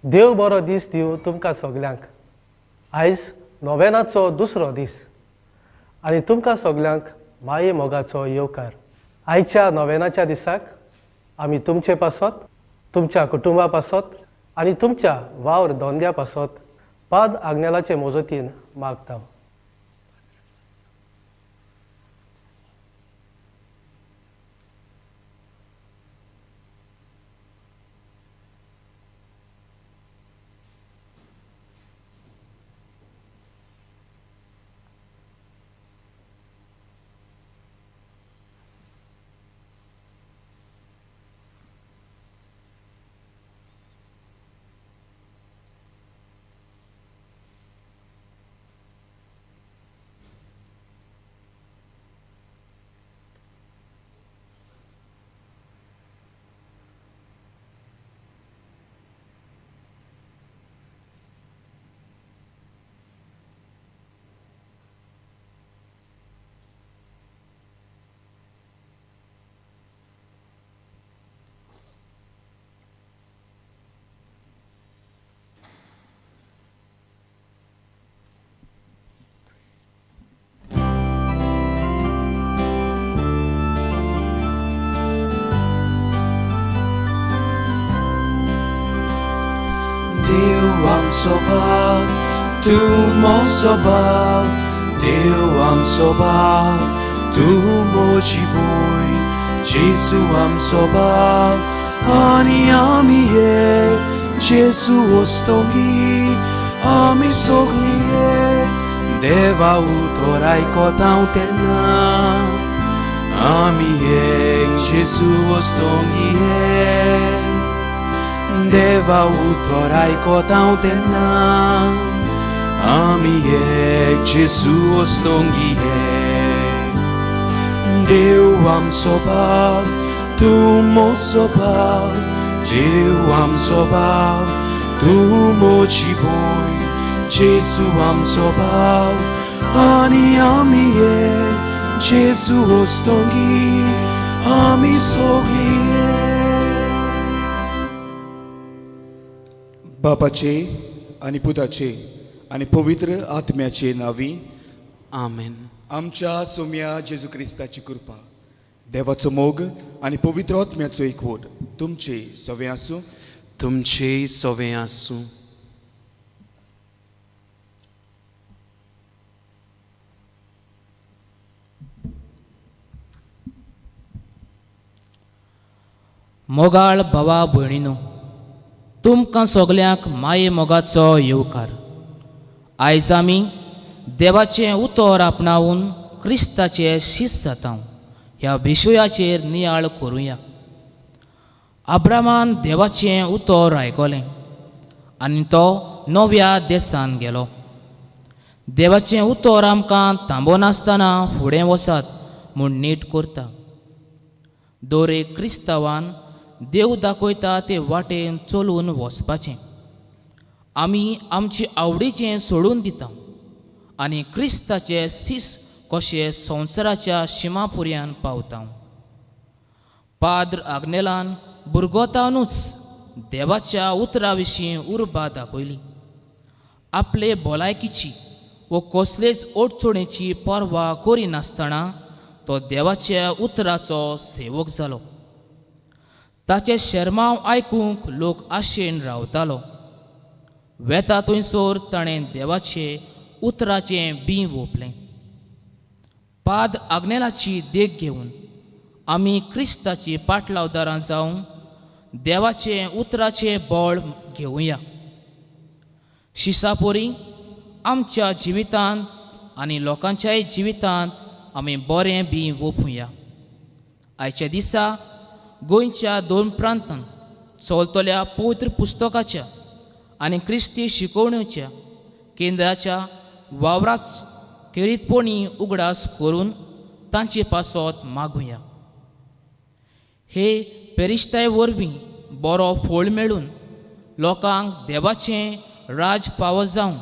देव बरो दीस दिवं तुमकां सगल्यांक. आयज नोवेनाचो दुसरो दीस आनी तुमकां सगल्यांक माये मोगाचो येवकार. आयच्या नोवेनाच्या दिसाक आमी तुमचे पासत, तुमच्या कुटुंबा पासत आनी तुमच्या वावर धंद्या पासत पाद आग्नेलाचे मजतीन मागता. देव आमचो बाप, तूं म्हजो बाप, देव आमचो बाप, तूं म्हजी भयण, जेजू आमचो बाप आनी आमी एक, जेजू वस्तोंगी आमी सगळीं एक, देवा उतर आयकता हांव तेन्ना आमी एक, जेजू वस्तोंगी एक, देवा उतर आयकता हांव तेन्ना आमी एक, जेजू वस्तोंगी एक. देव आमचो बाप, तूं म्हजो बाप, देव आमचो बाप, तूं म्हजी भयण, जेजू आमचो बाप आनी आमी एक, जेजू वस्तोंगी आमी सगळीं एक. बापाचे आनी पुताचे आनी पवित्र आत्म्याचे नांवी आमेन. आमच्या सोम्या जेजू क्रिस्ताची कृपा, देवाचो मोग आनी पवित्र आत्म्याचो एकवट तुमचे सवें आसूं. तुमचेय सवें आसूं. मोगाळ भावा भयणीनो, तुमकां सगल्यांक माये मोगाचो येवकार. आयज आमी देवाचें उतर आपणावन क्रिस्ताचे शीस जाता ह्या विशयाचेर नियाळ करुया. आब्रामान देवाचें उतर आयकलें आनी तो नव्या देसान गेलो. देवाचें उतर आमकां थांबनासतना फुडें वचात म्हूण नीट करता. दर एक क्रिस्तांवान देव दाखयता ते वाटेन चलून वचपाचें. आमी आमचे आवडीचें सोडून दिता आनी क्रिस्ताचे सीस कशे संवसाराच्या शिमा पुर्यान पावता. पाद्र आग्नेलान भुरगोतानूच देवाच्या उतरा विशीं उर्बा दाखयली. आपले भलायकीची वो कसलेच अडचणेची पर्वा करिनासतना तो देवाच्या उतराचो सेवक जालो. ताचे शेरमांव आयकूंक लोक आशेन रावतालो. वेता थंयसर ताणें देवाचे उतराचें बीं वोपलें. पाद आग्नेलाची देख घेवन आमी क्रिस्ताची पाटलावदारां जावन देवाचें उतराचें बळ घेवया. शिसापोरी आमच्या जिवितांत आनी लोकांच्याय जिवितांत आमी बरें बीं वोपुया. आयच्या दिसा गोंयच्या दोन प्रांतान चलतल्या पवित्र पुस्तकाच्या आनी क्रिस्ती शिकोवणेच्या केंद्राच्या वावराच खेरीतपणी उगडास करून तांचे पासत मागुया. हे पेरिश्ताय वरवीं बरो फळ मेळून लोकांक देवाचें राज फावो जावं.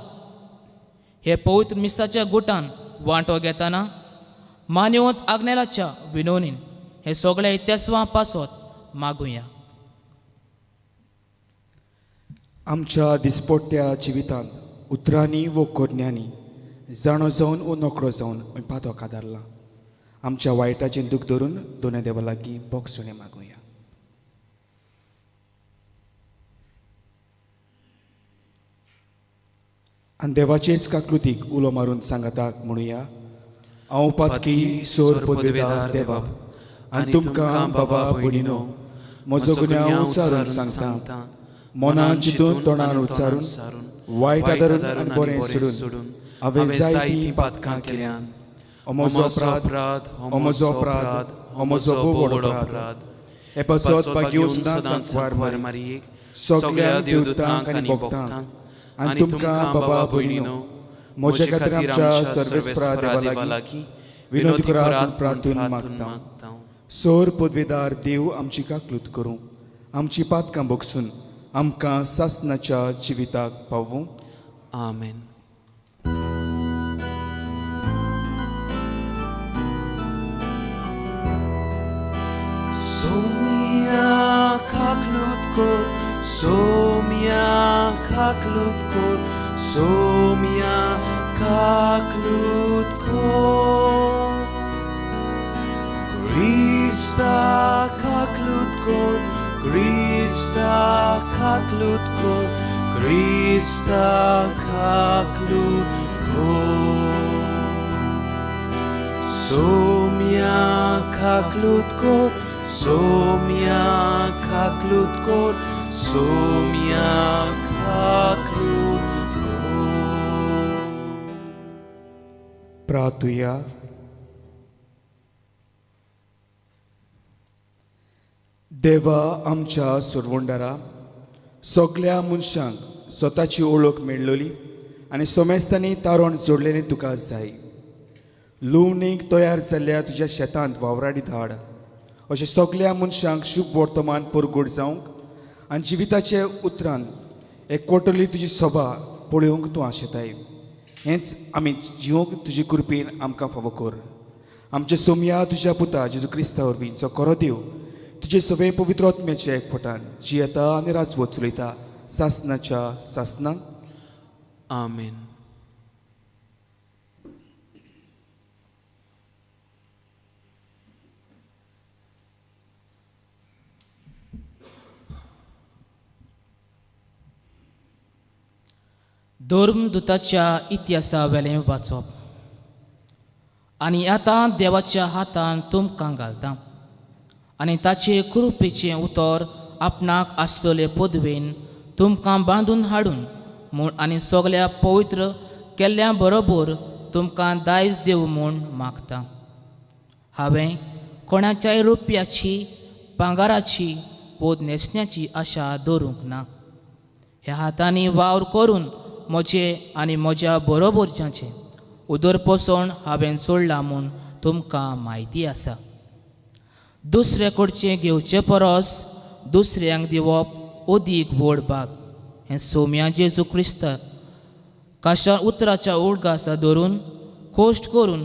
हे पवित्र मिसाच्या गुटान वांटो घेतना मान्यवंत आग्नेलाच्या विनवणीन हे सगळे इतिहासवां पासत मागुया. आमच्या दिसपट्ट्या जिवितांत उतरांनी वो करण्यांनी जाणो जावन वो नकळो जावन आमी पातक आदारला. आमच्या वायटाचें दूख धरून दोनूय देवा लागीं बोगसुणें मागुया. आनी देवाचेच काकृतीक उलो मारून सांगाताक म्हणुया, हांव पातकी सोर पदवेदार देवा आनी तुमकां बाबा भयणीनो म्हजो गुन्यांव उच्चारून सांगता. मनान चिंतून तोंडान उच्चारून वायट आदारून आनी बरें सोडून हांवें जायतीं पातकां केल्यान. म्हजो अपराध, म्हजो अपराध, म्हजो भोव व्हड अपराध. हे पासत भाग्यो सदांच सांकवार मारयेक सगल्या देवदूतांक आनी भक्तांक आनी तुमकां बाबा भयणीनो म्हज्या खातीर आमच्या सर्वेस्परा देवा लागीं विनोद करात प्रार्थून मागता. सोर पदवेदार देव आमची काकलूत करूं, आमची पातकां बगसून आमकां सासनाच्या जिविताक पावूं. आमेन. सोम्या काकलूत कर, सोम्या काकलूत कर, सोम्या काकलूत कर. क्रिस्ता काकलूत कर, क्रिस्ता काकलूत कर, क्रिस्ता काकलूत कर. सोम्या काकलूत कर, सोम्या काकलूत कर, सोम्या काकलूत कर. प्रार्थुया. देवा आमच्या सोडवणदारा, सगल्या मनशांक स्वताची ओळख मेळ्ळली आनी सोमेस्तांनी तारण जोडलेलें तुका जाय. लुवणीक तयार जाल्ल्या तुज्या शेतांत वावराडी धाड अशें सगल्या मनशांक शुभ वर्तमान परगट जावंक आनी जिविताचे उतरान एकवटली तुजी सभा पळोवंक तूं आशेताय. हेंच आमी जिवंक तुजी कृपेन आमकां फावो कर. आमच्या सोमया तुज्या पुता जेजू क्रिस्ता वरवीं जो खरो देव तुजे सगळे पवित्र आत्म्याच्या एकवटान जियेता आनी राजवत चलयता सासनाच्या सासनाक. आमेन. धर्मदूताच्या इतिहासा वेलें वाचप. आनी आतां देवाच्या हातान तुमकां घालता आनी ताचे कृपेचें उतर आपणाक आसतले पदवेन तुमकां बांदून हाडून म्हूण आनी सगल्या पवित्र केल्ल्या बरोबर तुमकां दायज दिवं म्हूण मागता. हांवें कोणाच्याय रुपयाची भांगराची वो न्हेसण्याची आशा दवरूंक ना. ह्या हातांनी वावर करून म्हजें आनी म्हज्या बरोबरच्यांचें उदरपोसण हांवें सोडलां म्हूण तुमकां म्हायती आसा. दुसरे कडचें घेवचे परस दुसऱ्यांक दिवप अदीक व्हड भाग हें सोम्या जेजू क्रिस्त काशा उतराच्या उडगासा धरून कोश्ट करून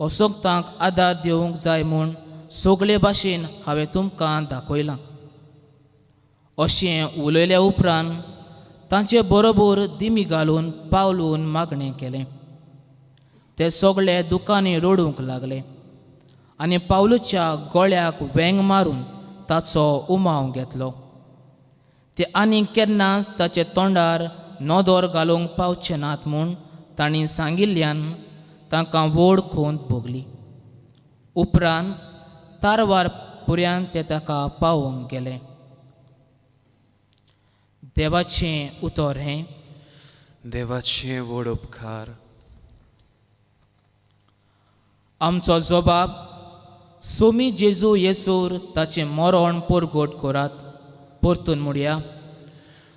असोक्तांक आदार दिवंक जाय म्हूण सगळे भाशेन हांवें तुमकां दाखयलां. अशें उलयल्या उपरांत तांचे बरोबर दिमी घालून पावलून मागणें केलें. ते सगळे दुकांनी रडूंक लागले आनी पावलूच्या गळ्याक वेंग मारून ताचो उमाव घेतलो. ते आनी केन्नाच ताचे तोंडार नदर घालूंक पावचे नात म्हूण तांणी सांगिल्ल्यान तांकां व्हड खोंत भोगली. उपरांत तारवार पुऱ्यान ते ताका पावोवंक गेले. देवाचें उतर हें. देवाचें व्हड उपकार. आमचो जबाब सोमी जेजू येसूर ताचें मरण परगट करात. परतून म्हणया,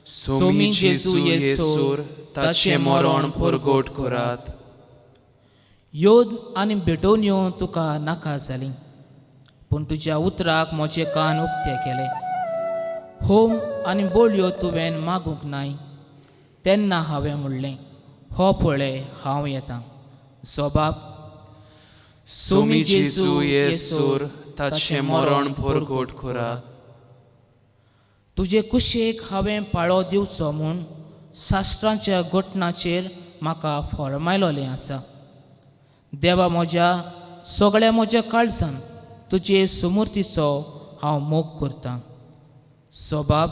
सोमी जेजू येसूर ताचें मरण परगट करात. योद आनी भेटोवण्यो तुका नाका जाली, पूण तुज्या उतराक म्हजे कान उक्ते केले. होम आनी बोळयो तुवें मागूंक नाय. तेन्ना हांवें म्हणलें, हो पळय हांव येतां. जबाब सोमी जेजू येसूर ताचें मरण परगट करात. तुजे कुशेक हांवें पाळो दिवचो म्हूण शास्त्रांच्या घटनाचेर म्हाका फॉर्मायलोलें आसा. देवा म्हज्या सगळ्या म्हज्या काळजान तुजे सुमूर्तीचो हांव मोग करतां. सोबाब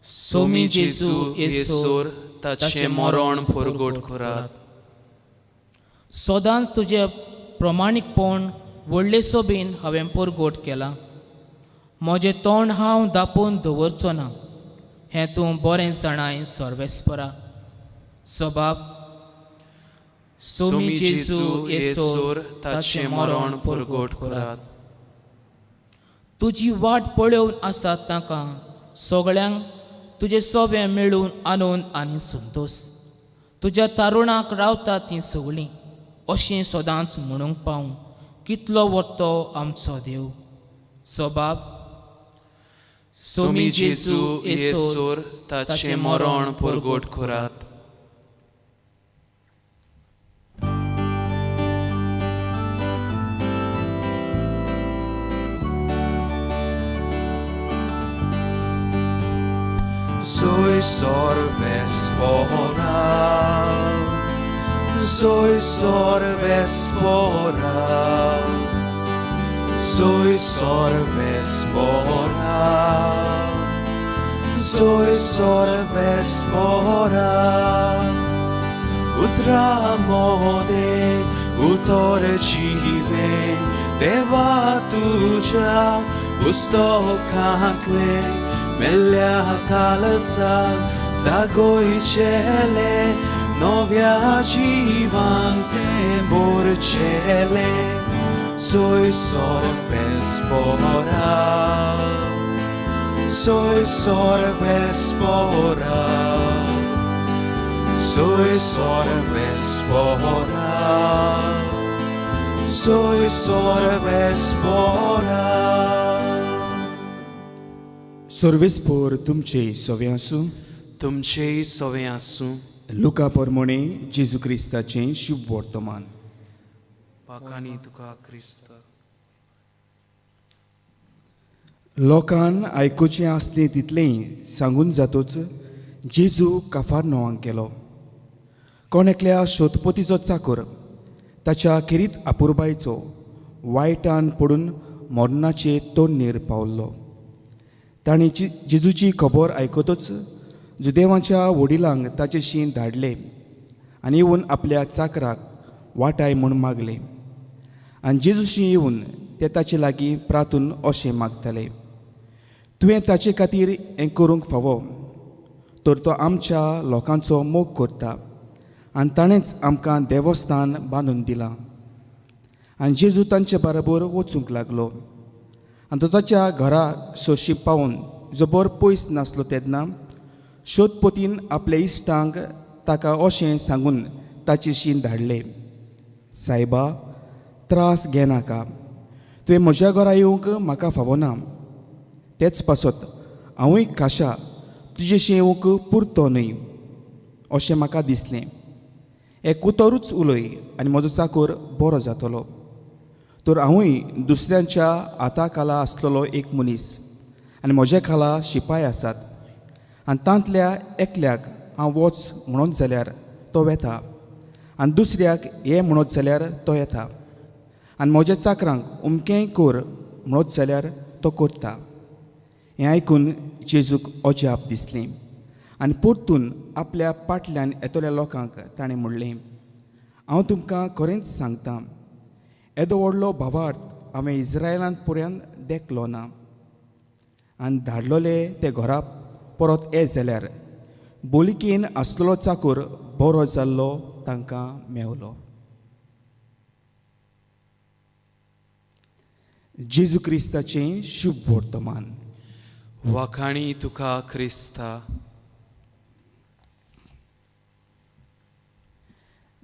सोमी जेजू येसोर ताचें मरण परगट करात. सदांच तुजें प्रमाणीकपण व्हडले सोबीन हांवें परगट केलां. म्हजें तोंड हांव दापून दवरचो ना हें तूं बरें जाणाय सर्वेस्परा. सोबाब सोमी जेजू येसोर ताचें मरण परगट करात. तुजी वाट पळोवन आसात तांकां सगळ्यांक तुजें सोबें मेळून आनंद आनी संतोश. तुज्या तारुणाक रावता तीं सगळीं अशें सदांच म्हणूंक पावूं कितलो व्हडलो आमचो देव. सोबाब सोमी जेजू येसोर ताचें मरण परगट करात. Soy sorvespora, soy sorvespora, soy sorvespora, soy sorvespora. Utramode utore jive deva tuja पुस्तकांतले मेल्ल्या कालसाक जागोयचेले नव्या जिवान ते बोरचेले. Soy sorvespora, soy sorvespora, soy sorvespora, soy sorvespora. सर्वेस्पोर तुमचे सवे आसूं. तुमचेय सोवें आसूं. लुका परमणे जेजू क्रिस्ताचें शुभ वर्तमान. पाकांनी तुका क्रिस्त. लोकान आयकुचें आसलें तितलेंय सांगून जातूच जेजू काफारनोवांक गेलो. कोण एकल्या शोधपोतीचो चाकोर ताच्या खेरीत आपुरबायचो वायटान पडून मरणाचे तोडणेर पावल्लो. ताणें जेजूची खबर आयकतूच जुदेवांच्या वडिलांक ताचेशी धाडले आनी येवन आपल्या चाकराक वाटाय म्हूण मागलें. आनी जेजूशी येवन ते ताचे लागीं प्रातून अशें मागताले, तुवें ताचे खातीर हें करूंक फावो तर तो आमच्या लोकांचो मोग करता आनी ताणेंच आमकां देवस्थान बांदून दिलां. आनी जेजू तांचे बराबर वचूंक लागलो. आनी तो ताच्या घरा सोशी पावून जबर पयस नासलो तेन्ना शोधपोतीन आपल्या इश्टांक ताका अशें सांगून ताचेशी धाडले, सायबा त्रास घेनाका, तुवें म्हज्या घरा येवंक म्हाका फावना, तेच पासत हांवूय खाशा तुजेशी येवंक पुरतो न्हय अशें म्हाका दिसलें. एक उतरूच उलय आनी म्हजो चाकोर बरो जातलो. तर हांवूय दुसऱ्यांच्या हाता खाला आसलेलो एक मनीस आनी म्हज्या खाला शिपाय आसात आनी तांतल्या एकल्याक हांव वच म्हणत जाल्यार तो वेता आनी दुसऱ्याक ये म्हणत जाल्यार तो येता आनी म्हज्या चाकरांक उमकेंय कर म्हणत जाल्यार तो करता. हें आयकून जेजूक अजाप दिसलें आनी परतून आपल्या पाटल्यान येतल्या लोकांक ताणें म्हणलें, हांव तुमकां खरेंच सांगता, येदो व्हडलो भावार्थ हांवें इस्रायलांत पर्यंत देखलो ना. आनी धाडलोले ते घरा परत येत जाल्यार बोलिकेन आसलेलो चाकूर बरो जाल्लो तांकां मेवलो. जेजू क्रिस्ताचें शुभ वर्तमान. वाखाणी तुका क्रिस्ता.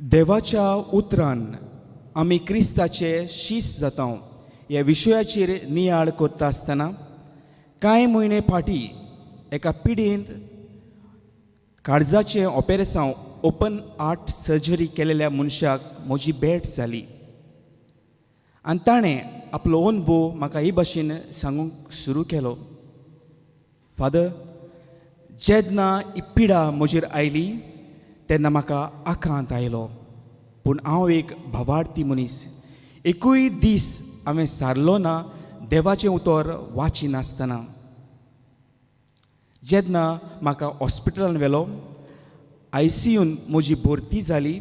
देवाच्या उतरान आमी क्रिस्ताचे शीस जाता ह्या विशयाचेर नियाळ करता आसतना कांय म्हयने फाटीं एका पिडेंत काळजाचें ऑपेरेसांव ओपन हार्ट सर्जरी केलेल्या मनशाक म्हजी भेट जाली आनी ताणें आपलो अनुभव म्हाका ही भाशेन सांगूंक सुरू केलो. फादर, जेन्ना ही पिडा म्हजेर आयली तेन्ना म्हाका आकांत आयलो, पूण हांव एक भावार्थी मनीस. एकूय दीस हांवें सारलो ना देवाचें उतर वाचिनासतना. जेन्ना म्हाका हॉस्पिटलान व्हेलो, आयसीयून म्हजी भरती जाली,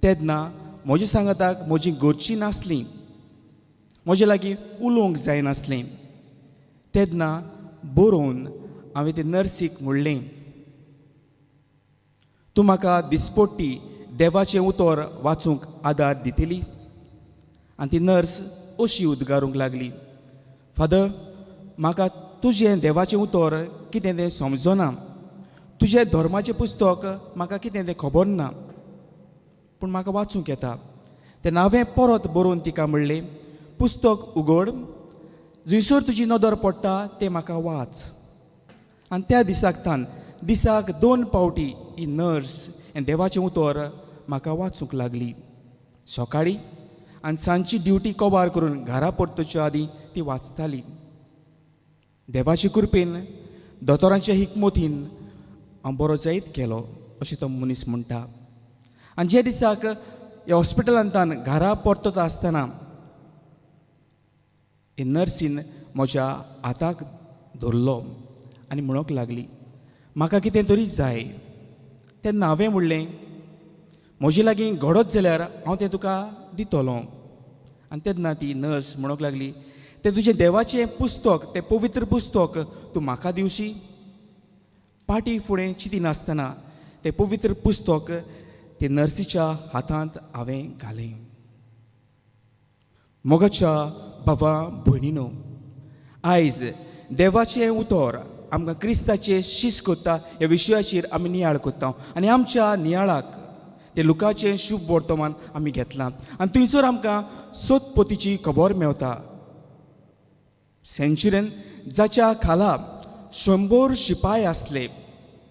तेन्ना म्हज्या सांगाताक म्हजी घरचीं नासलीं, म्हजे लागीं उलोवंक जायनासलें. तेन्ना बरोवन हांवें ते नर्सीक म्हणलें, तूं म्हाका दिसपट्टी देवाचें उतर वाचूंक आदार दितली? आनी ती नर्स अशी उद्गारूंक लागली, फादर, म्हाका तुजें देवाचें उतर कितें तें समजना, तुजें धर्माचें पुस्तक म्हाका कितें तें खबर ना, पूण म्हाका वाचूंक येता. तेन्ना हांवें परत बरोवन तिका म्हणलें, पुस्तक उगड, जंयसर तुजी नदर पडटा तें म्हाका वाच. आनी त्या दिसाक तान दिसाक 2 पावटी ही नर्स हें देवाचें उतर म्हाका वाचूंक लागली. सकाळीं आनी सांजची ड्युटी कबार करून घरा परतुच्या आदीं ती वाचताली. देवाचे कृपेन दोतोरांच्या हिकमतीन हांव बरो जायत गेलो अशें तो मनीस म्हणटा. आनी ज्या दिसाक ह्या हॉस्पिटलांतान घरा परतता आसतना हे नर्सीन म्हज्या हाताक धरलो आनी म्हणूंक लागली, म्हाका कितें तरी जाय. तेन्ना हांवें म्हणलें, म्हजे लागीं घडत जाल्यार हांव तें तुका दितलो. आनी तेन्ना ती नर्स म्हणूंक लागली, तें तुजें देवाचें पुस्तक, तें पवित्र पुस्तक तूं म्हाका दिवशी? पाटी फुडें चिंतिनासतना तें पवित्र पुस्तक ते नर्सीच्या हातांत हांवें घालें. मोगाच्या भावा भयणीनो, आयज देवाचें उतर आमकां क्रिस्ताचें शीस करता ह्या विशयाचेर आमी नियाळ करता आनी आमच्या नियाळाक ते लुकाचें शुभ वर्तमान आमी घेतलां आनी थंयसर आमकां सोदपोतीची खबर मेवता. सेंच्युरियन जाच्या खाला 100 शिपाय आसले,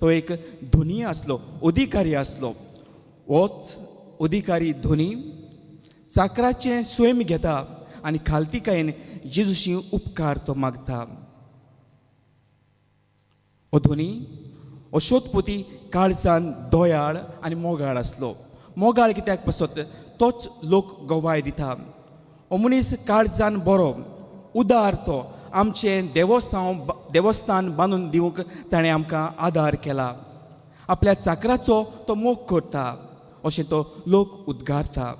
तो एक धनी आसलो, अधिकारी आसलो. होच अधिकारी धनी चाकराचें स्वयं घेता आनी खालतीकायेन जेजूशी उपकार तो मागता. हो धनी हो शोधपोती काळजान दयाळ आनी मोगाळ आसलो. मोगाळ कित्याक पासत तोच लोक गवाय दिता. हो मनीस काळजान बरो, उदार, तो आमचें देवोसांव देवस्थान बांदून दिवंक ताणें आमकां आदार केला. आपल्या चाकराचो तो मोग करता अशें तो लोक उद्गारता.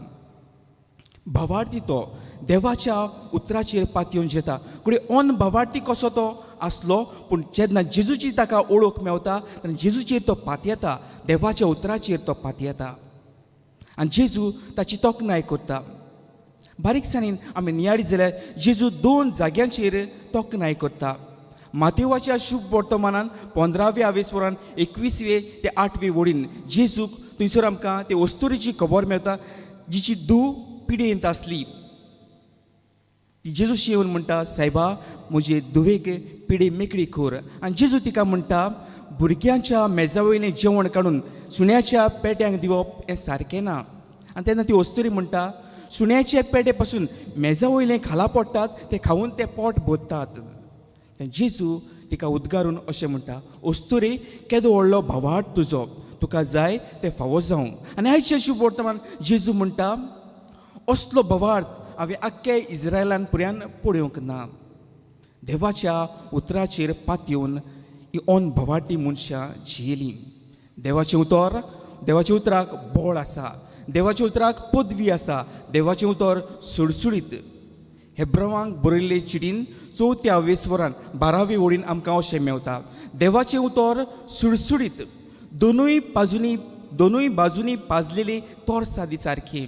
भावार्थी तो देवाच्या उतराचेर पातयेवन जेता. कुडे ऑन भावार्थी कसो तो आसलो, पूण जेन्ना जेजूची ताका ओळख मेवता तेन्ना जेजूचेर तो पातयेता, देवाच्या उतराचेर तो पातयेता आनी जेजू ताची तोखणाय करता. बारीकसाणीन आमी नियाळी जाल्यार जेजू 2 जाग्यांचेर तोखणाय करता. मातेवाच्या शुभ वर्तमानान 15व्या वेसवरान 21वे ते 8वे वडीन जेजूक थंयसर आमकां ते वस्तुरीची खबर मेळटा जिची धूव पिडेंत आसली. ती जेजूशी येवन म्हणटा, सायबा, म्हजे धुवेक पिडे मेकळी कर. आनी जेजू तिका म्हणटा, भुरग्यांच्या मेजा वयलें जेवण काडून सुण्याच्या पेट्यांक दिवप हें सारकें ना. आनी तेन्ना ती वस्तुरी म्हणटा, सुण्याचे पेटे पासून मेजा वयलें खाला पडटात, ते खावन ते पोट भरतात. तेन्ना जेजू तिका उद्गारून अशें म्हणटा, वस्तुरी, केदो व्हडलो भावार्थ तुजो, तुका जाय तें फावो जावं. आनी आयचे शुभ वर्तमान जेजू म्हणटा, असलो भावार्थ हांवें आख्ख्या इस्रायलान पुऱ्यान पळोवंक ना. देवाच्या उतराचेर पातयेवन ही ऑन भावार्थी मनशां जियेलीं. देवाचें उतर, देवाच्या उतराक बळ आसा, देवाच्या उतराक पदवी आसा, देवाचें उतर सुडसुडीत. हेब्रवांक बरयल्ले चिटीन 4थ्या वेसवरान 12वे ओडीन आमकां अशें मेवता, देवाचें उतर सुडसुडीत, दोनूय बाजूनी पाजलेली तोरसादी सारकी.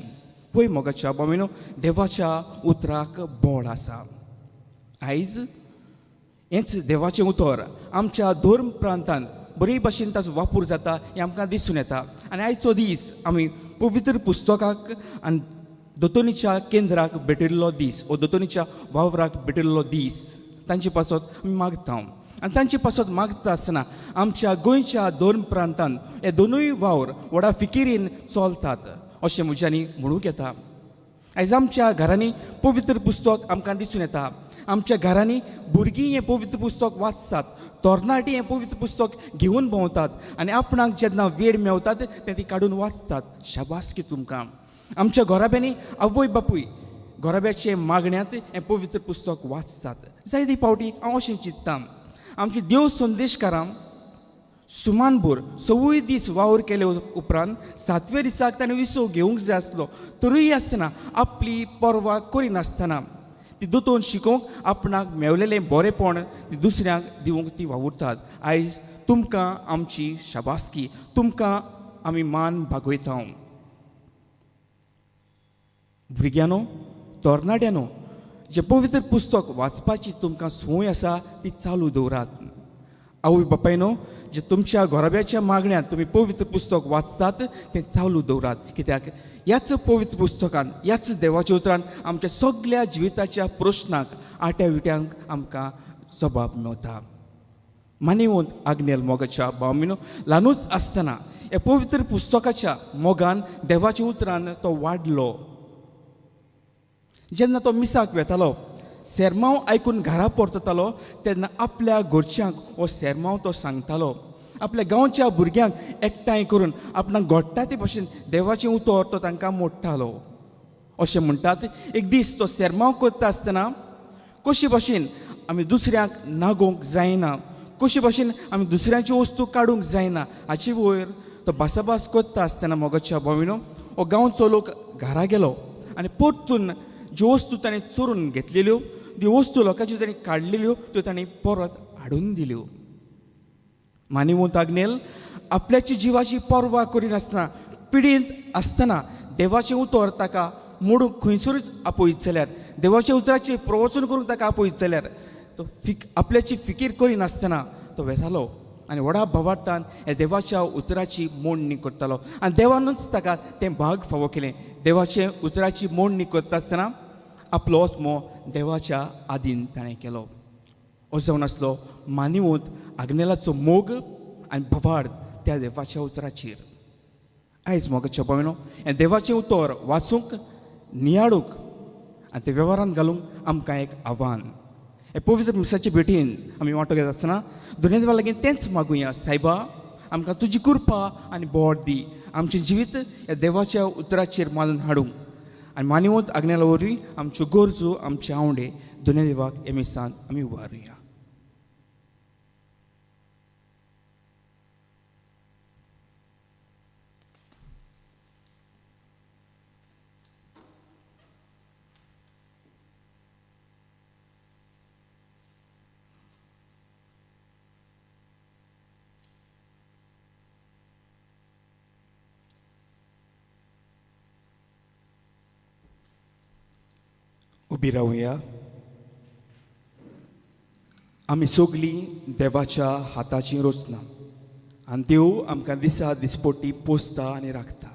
पळय मोगाच्या बाबीनो, देवाच्या उतराक बळ आसा. आयज हेंच देवाचें उतर आमच्या धर्म प्रांतान बरे भाशेन ताचो वापर जाता हें आमकां दिसून येता. आनी आयचो दीस आमी पवित्र पुस्तकाक आनी दोतोनीच्या केंद्राक भेटिल्लो दीस, वो दोतोनीच्या वावराक भेटिल्लो दीस, तांचे पासत आमी मागता. आनी तांचे पासत मागता आसतना आमच्या गोंयच्या धर्म प्रांतान हे दोनूय वावर व्हडा फिकिरीन चलतात अशें म्हज्यांनी म्हणूंक येता. आयज आमच्या घरांनी पवित्र पुस्तक आमकां दिसून येता. आमच्या घरांनी भुरगीं हें पवित्र पुस्तक वाचतात, तरणाटीं हें पवित्र पुस्तक घेवन भोंवतात आनी आपणाक जेन्ना वेळ मेवतात तें ती काडून वाचतात. शाबासकी तुमकां. आमच्या घराब्यांनी आवय बापूय घराब्याचे मागण्यांत हें पवित्र पुस्तक वाचतात. जायते फावटी हांव अशें चिंत्ता, आमची देव संदेशकारां सुमानभर सवूय दीस वावर केले उपरांत सातव्या दिसाक ताणें विसव घेवंक जाय आसलो, तरूय आसतना आपली पर्वा करिनासतना ती दोतोन शिकोवंक आपणाक मेवलेलें बरेंपण ती दुसऱ्यांक दिवंक ती वावुरतात. आयज तुमकां आमची शाबासकी, तुमकां आमी मान बागयता. भुरग्यांनो, तरणाट्यांनो, जें पवित्र पुस्तक वाचपाची तुमकां संवय आसा ती चालू दवरात. आवय बापायनो, जे तुमच्या घराब्याच्या मागण्यांत तुमी पवित्र पुस्तक वाचतात तें चालू दवरात, कित्याक ह्याच पवित्र पुस्तकान, ह्याच देवाच्या उतरान आमच्या सगल्या जिविताच्या प्रश्नाक आट्या विट्यांक आमकां जबाब मेवता. मानेवंत आग्नेल मोगाच्या भावमिनो, ल्हानूच आसतना ह्या पवित्र पुस्तकाच्या मोगान देवाच्या उतरान तो वाडलो. जेन्ना तो मिसाक वेतालो, सेरमांव आयकून घरा परततालो तेन्ना आपल्या घरच्यांक हो सेरमांव तो सांगतालो. आपल्या गांवच्या भुरग्यांक एकठांय करून आपणाक घडटा ते भशेन देवाचें उतर तो तांकां मोडटालो. अशें म्हणटात, एक दीस तो सेरमांव करता आसतना कशे भशेन आमी दुसऱ्यांक नागोवंक जायना, कशे भशेन आमी दुसऱ्यांच्यो वस्तू काडूंक जायना हाचे वयर तो भासाभास करता आसतना मोगाच्या भाविनो, हो गांवचो लोक घरा गेलो आनी परतून ज्यो वस्तू ताणें चोरून घेतलेल्यो, त्यो वस्तू लोकांच्यो ताणें काडलेल्यो त्यो ताणें परत हाडून दिल्यो. मानिवंत आग्नेल आपल्याची जिवाची पर्वा करिनासतना पिडींत आसतना देवाचें उतर ताका मोडूंक खंयसरूच आपयत जाल्यार, देवाच्या उतराचें प्रवचन करूंक ताका आपयत जाल्यार तो आपल्याची फिकीर करिनासतना तो वेतालो आनी व्हडा भावार्थान ह्या देवाच्या उतराची मोडणी करतालो आनी देवानूच ताका तें भाग फावो केलें. देवाचे उतराची मोडणी करता आसतना आपलो आत्मो देवाच्या आदीन ताणें केलो. हो जावन आसलो मानिवंत आग्नेलाचो मोग आनी भावार्थ त्या देवाच्या उतराचेर. आयज मोगाच्या भावनो, हें देवाचें उतर वाचूंक, नियाळूंक आनी तें वेव्हारांत घालूंक आमकां एक आव्हान. हे पवित्र मिसाचे भेटीन आमी वांटो घेता आसतना दोनूय देवा लागीं तेंच मागुया, सायबा आमकां तुजी कृपा आनी बोट दी, आमचें जिवीत ह्या देवाच्या उतराचेर मानून हाडूंक आनी मानिवंत आग्नेला वरवीं आमच्यो गरजो, आमचे आवंडे दोनूय देवाक ह्या मिसान आमी उबारुया. उबी रावया. आमी सगलीं देवाच्या हाताची रचना आनी देव आमकां दिसा दिसपट्टी पोसता आनी राखता.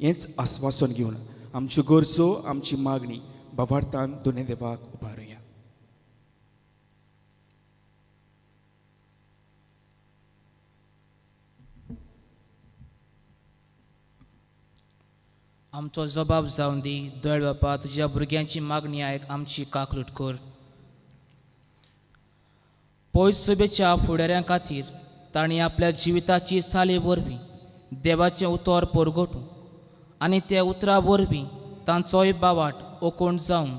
हेंच आस्वासन घेवन आमच्यो गरजो, आमची मागणी भावार्थान दोनूय देवाक उबारुया. आमचो जबाब जावन दी दोळ बापा, तुज्या भुरग्यांची मागणी आयक, आमची काकलूट कर. पयस सभेच्या फुडाऱ्यां खातीर तांणी आपल्या जिविताची चाली वरवीं देवाचें उतर परगटूं आनी त्या उतरा वरवीं तांचोय बावाट ओकोण जावन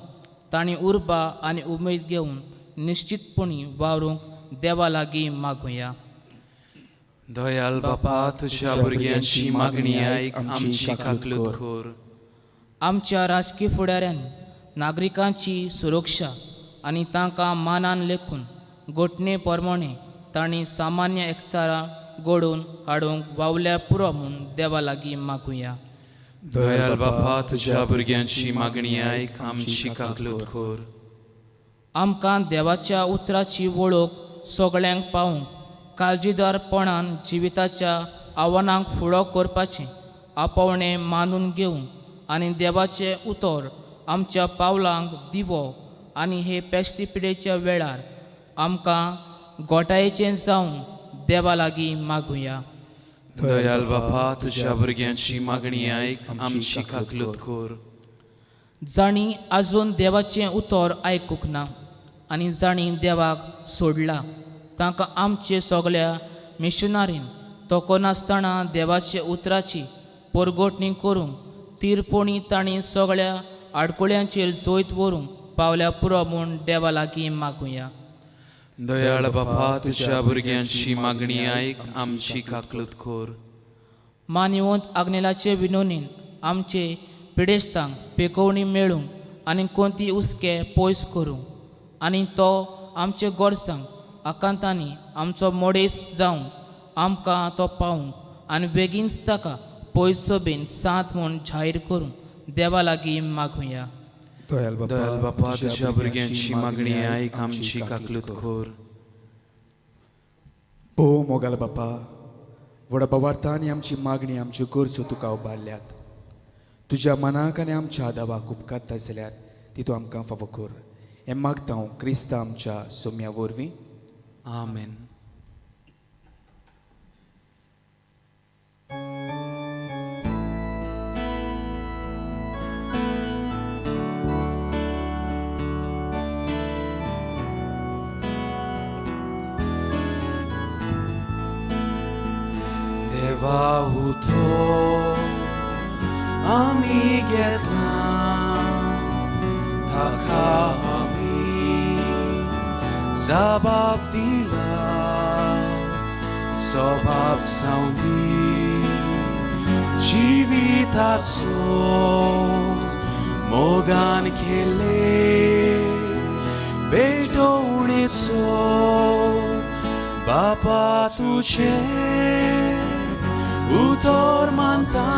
तांणी उर्बा आनी उमेद घेवन निश्चितपणी वावरूंक देवा लागीं मागुया. दयाल बापा, तुज्या भुरग्यांची मागणी आयक, आमची काकलूत कर. आमच्या राजकीय फुडाऱ्यांनी नागरिकांची सुरक्षा आनी तांकां मानान लेखून घटने प्रमाणे तांणी सामान्य एकचारां घडोवन हाडूंक वावल्यार पुरो म्हूण देवा लागीं मागुया. दयाल बापा, तुज्या भुरग्यांची मागणी आयक, आमची काकलूत कर. आमकां देवाच्या उतराची वळख सगळ्यांक पावूंक काळजीदारपणान जिविताच्या आव्हानांक फुडो करपाचें आपोवणें मानून घेवंक आनी देवाचें उतर आमच्या पावलांक दिवो आनी हे पेश्टी पिडेच्या वेळार आमकां गोटायेचें जावन देवा लागीं मागुया. दयाल बापा, तुज्या भुरग्यांची मागणी आयक, आमची काकलूत कर. जांणी आजून देवाचें उतर आयकूंक ना आनी जांणी देवाक सोडला तांकां आमचे सगळ्या मिशनारीन तोको नासतना देवाच्या उतराची परगोटणी करूंक तिरपोणी तांणी सगळ्या आडकुळ्यांचेर जैत व्हरूंक पावल्या पुरो म्हूण देवा लागीं मागुया. दयाळ बापा, तुज्या भुरग्यांची मागणी आयक, आमची काकलूत कोर. मानवंत आग्नेलाचे विनोनीन आमचे पिडेस्तांक पेकोवणी मेळूंक आनी कोणती हुस्के पयस करूंक आनी तो आमचे गरजांक आकांतांनी आमचो मोडेस जावंक आमकां तो पावूंक आनी बेगीनच ताका पयसो बीन सात म्हूण जाहीर करूंक देवा लागीं मागुया. दयाल दयाळ बापा, तुज्या भुरग्यांची मागणी आयक, आमची काकलूत कोर. ओ मोगाल बापा, व्हडा बावार्थान आमची मागणी आमच्यो गरजो तुका उबारल्यात. तुज्या मनाक आनी आमच्या दावाक उपकारता जाल्यार ती तूं आमकां फावो कर. हें मागता हांव क्रिस्ता आमच्या सोम्या वरवीं. आमेन. देवा उतो आमी घेतला ताका आमी जबाब दिला स्वभाव जावंदी जिविताचो मोगान केले भेटवणेचो बापा तुजें उतर मानता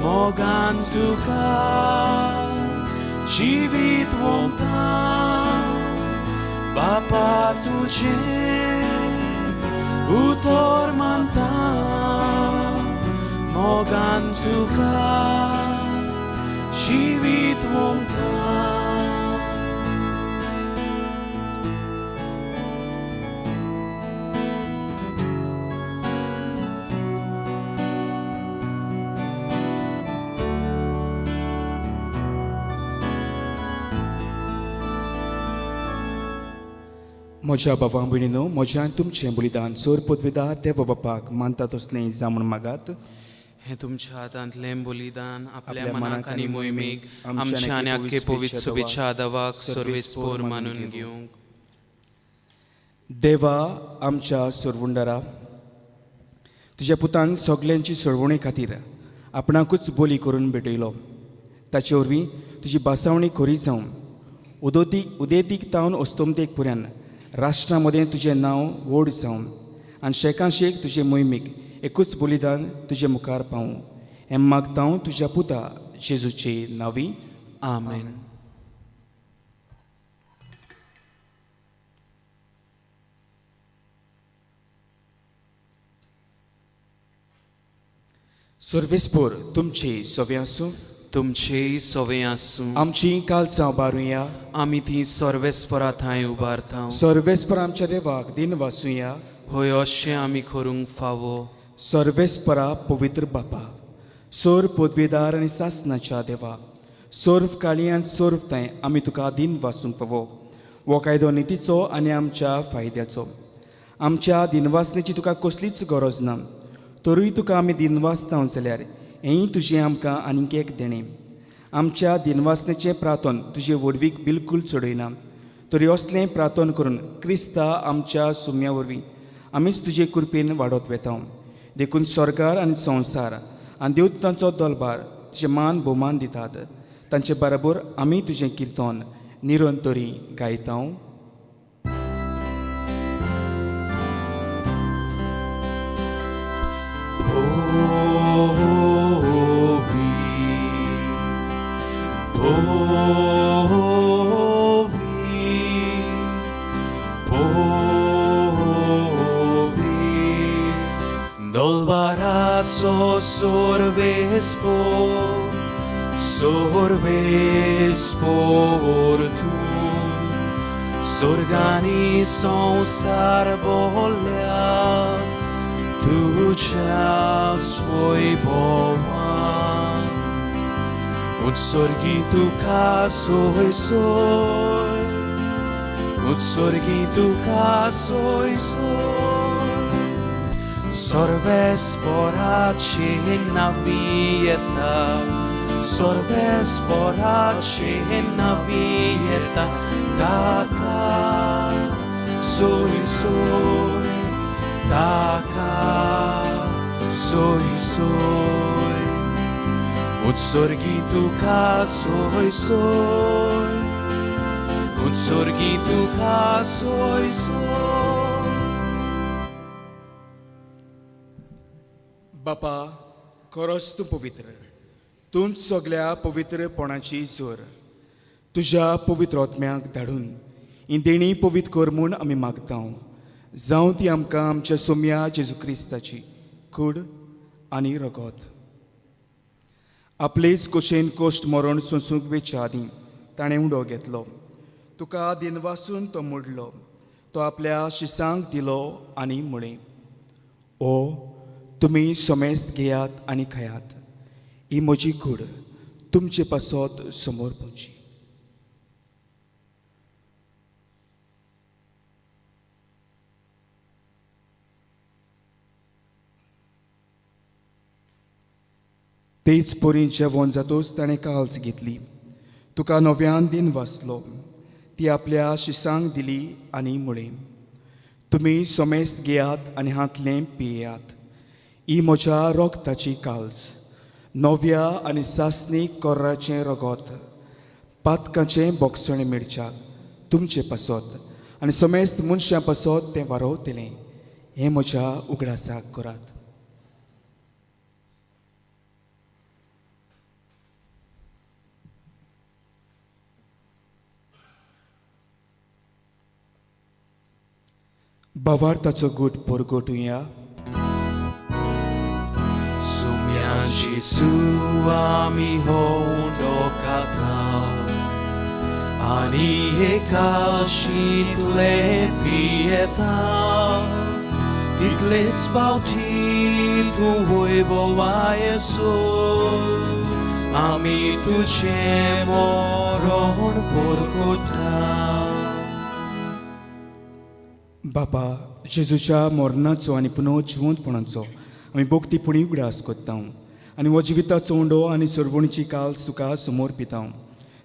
मोगान तुका जिवीत वोंता बापा तुजें उतर मानता मोगान तुका जिवीत वोंता. म्हज्या बाबा भयणीनो, म्हज्यान तुमचें बलिदान सोर पदवेदार देवा बापाक मानता तसलें जावं मागात. हें तुमच्या हातांतलें बलिदान आपल्या मनाक आनी मोहिमेक आमच्या आनी आख्खे पवित्र शुभेच्छा दवाक सर्वेस्पोर मानून घेवंक. देवा आमच्या सोरवुंडरा, तुज्या पुतान सगल्यांची सोडवणे खातीर आपणाकूच बोली करून भेटयलो. ताचे वरवीं तुजी बासावणी खरी जावन उदेंतीक तावन अस्तमतेक पुऱ्यान राष्ट्रां मदें तुजें नांव व्हड जावं आनी शेकां शेक तुजे मोहिमेक एकूच बलिदान तुजे मुखार पावूं. हें मागता हांव तुज्या पुता जेजूचे नांवी. आमेन. सर्वेस्पोर तुमचे सवे आसूं. तुमचेय सवे आसूं. आमची कालचां उबारुया. आमी ती सर्वेस्परा थंय उबारता. सर्वेस्पर आमच्या देवाक दिन वासुया. होय अशें आमी करूंक फावो. सर्वेस्परा पवित्र बापा, सोर पदवेदार आनी सासनाच्या देवा, सर्व काळी आनी सर्व थंय आमी तुका दिन वासूंक फावो. हो कायदो नितीचो आनी आमच्या फायद्याचो. आमच्या दिनवासनेची तुका कसलीच गरज ना, तरूय तुका आमी दिनवासता जाल्यार हेंय तुजें आमकां आनीक एक देणें. आमच्या दिनवासनेचें प्रार्थन तुजे व्हडवीक बिलकूल चडयना, तरी असलें प्रार्थन करून क्रिस्ता आमच्या सुम्या वरवीं आमीच तुजे कृपेन वाडत वेता. देखून स्वर्गार आनी संवसार आनी देवदूतांचो दलबार तुजें मान भोवमान दितात. तांचे बराबर आमी तुजें किर्तन निरंतरी गायता. Dolbarazo sorbes por tu, sorgani संसार बोल्या तुझ्या स्वैभवान, उत्सर्गी तुका सोय सोय उत्सर्गी तुका सोय सोय सर्वेस्पराचे नावी येता सर्वेस्पराचे नावी येता ताका सोय सोय ताका सोय सोय उत्सर्गी तुका सोय सोय उत्सर्गी तुका सोय सोय. बापा, खरोच तूं पवित्र, तूंच सगल्या पवित्रपणाची जोर. तुज्या पवित्र आत्म्याक धाडून ही देणी पवित्र कर म्हूण आमी मागता. जावं ती आमकां आमच्या सोम्या जेजू क्रिस्ताची कूड आनी रगत. आपलेच कुशेन कोश्ट मरण सोंसूंक वेच्या आदीं ताणें उडो घेतलो, तुका दिनवासून तो मोडलो, तो आपल्या शिसांक दिलो आनी म्हळें, ओ तुमी समेस्त घेयात आनी खायात, ही म्हजी कूड तुमचे पासत समोर पोवची. तेच परी जेवण जातूच ताणें काल्स घेतली, तुका नव्यान दिन वाचलो, ती आपल्या शिसांक दिली आनी म्हळें, तुमी समेस्त घेयात आनी हांतलें पियेयात, ही म्हज्या रोगताची काल्स, नव्या आनी सासणी कोर्राचें रगत, पातकाचें बोगसणें मेळच्याक तुमचे पासत आनी समेस्त मनशां पासत तें वारोवतलें. हें म्हज्या उगडासाक करात. भावार्थाचो गूट परगटुया. सुम्या जेजू आमी हो उंडो खाताव आनी एकाशींतले पियेता, तितलेच फावटी तूं वैभवा येसो आमी तुजें मरण परगटा. बापा, जेजूच्या मरणाचो आनी पुनः जिवंतपणाचो आमी भक्तीपणी उगडास करता आनी हो जिविताचो उंडो आनी सरवणीची काल्स तुका समोर पिता.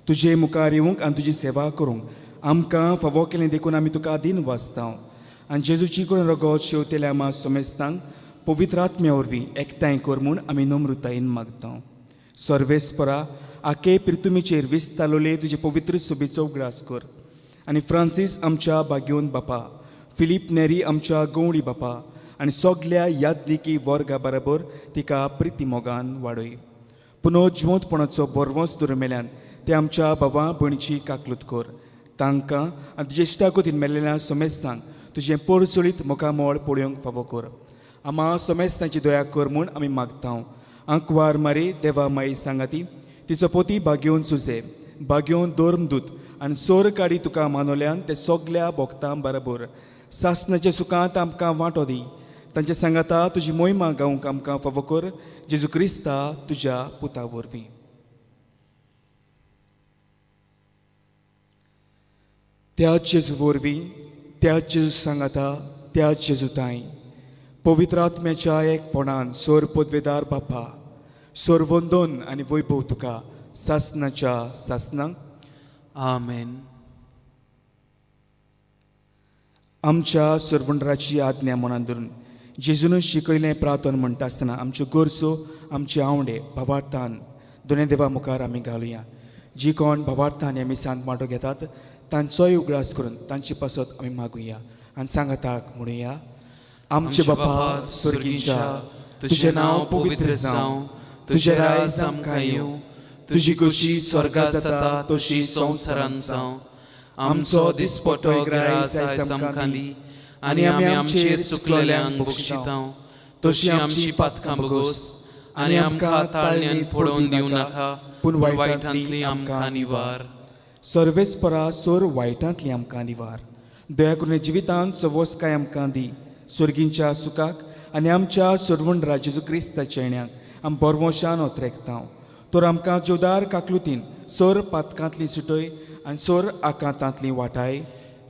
तुजे मुखार येवंक आनी तुजी सेवा करूंक आमकां फावो केलें देखून आमी तुका दीन वाचता आनी जेजूची करून रगत शेवतेल्या आमा समेस्तांक पवित्र आत्म्या वरवीं एकठांय कर म्हूण आमी नम्रतायेन मागता. सर्वेस्परा, आखे पिर्तुमीचेर विस्तालोले तुजे पवित्र सुबेचो उगडास कर आनी फ्रांसीस आमच्या बागेवन बापा, फिलीप नेरी आमच्या गवळी बापा आनी सगल्या यादनिकी वर्गा बराबर तिका प्रिती मोगान वाडय. पुनः जिवंतपणाचो बरवंस दुरमेल्यान ते आमच्या बाबा भयणीची काकलूत कर. तांकां आनी तुजे इश्टागतीन मेल्लेल्या समेस्तांक तुजें पोरचोळीत मुखामळ पळोवंक फावो कर. आमा समेस्तांची दया कर म्हूण आमी मागता. आंकवार मारी देवा माई सांगाती तिचो पोती बागेवन सुजे बागेवन दोर्मदूत आनी सोर काडी तुका मानवल्यान ते सगल्या भोगतां बराबर सासनाच्या सुखांत आमकां वांटो दी. तांचे सांगाता तुजी मोहिमा गावंक आमकां फावो कर, जेजू क्रिस्ता तुज्या पुता वरवीं. त्या जेजू वरवीं, त्या जेजू सांगाता, त्या जेजू ताई पवित्र आत्म्याच्या एकपणान सोर पदवेदार बापा, सोर वंदन आनी वैभव तुका सासनाच्या सासनाक. आमेन. आमच्या सरवंडराची आज्ञा मनान धरून जेजून शिकयलें प्रार्थन म्हणटा आसतना आमच्यो गरजो, आमचे आवंडे भावार्थान दोनूय देवा मुखार आमी घालुया. जी कोण भावार्थान ह्या मिसांत वांटो घेतात तांचोय उगडास करून तांचे पासत आमी मागुया आनी सांगाताक म्हणुया. आमचे बापा स्वर्गींच्या, तुजें नांव पवित्र जावं, तुजें राज आमकां येवं, तुजी खोशी स्वर्गात जाता तशी संवसारांत जावं. आमचो दिसपटो ग्रास आयज आमकां दी आनी आमी आमचेर चुकलेल्यांक बक्षितां तशी आमची पातकां बगोस आनी आमकां ताळण्यांत पडोवन दिवं नाका, पूण वायटांतली आमकां निवार. सर्वेस्परा सोर वायटांतली आमकां निवार. दया करून जिवितांत सवोसकाय आमकां दी, स्वर्गींच्या सुखाक आनी आमच्या सर्वंडरा जेजू क्रिस्ताच्या येण्याक आमी बरवशान ओतरेकता. तर आमकां जोदार काकलुतीन सोर पातकांतली सुटय आनी सोर आकांतांतली वाटाय.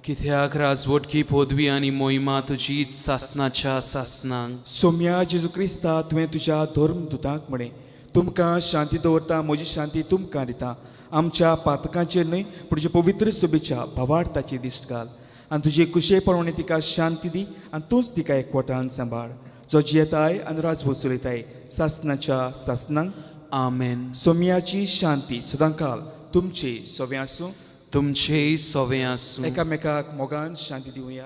कित्याक राजवटकी पदवी आनी मोहिमा तुजीच सासनाच्या सासनांक. सोम्या जेजू क्रिस्ता, तुवें तुज्या धर्म दुतांक म्हळें, तुमकां शांती दवरता, म्हजी शांती तुमकां दिता. आमच्या पातकांचेर न्हय पूण तुज्या पवित्र सभेच्या भावार्थाची दिश्ट घाल आनी तुजे कुशे प्रमाणे तिका शांती दी आनी तूंच तिका एकवटान सांबाळ, जो जियेताय आनी राजवट चलयताय सासनाच्या सासनांक. आमेन. सोम्याची शांती सदांकाल तुमचे सवे आसूं. तुमचेय सोवे आसूं. एकामेकाक मोगान शांती दिवया.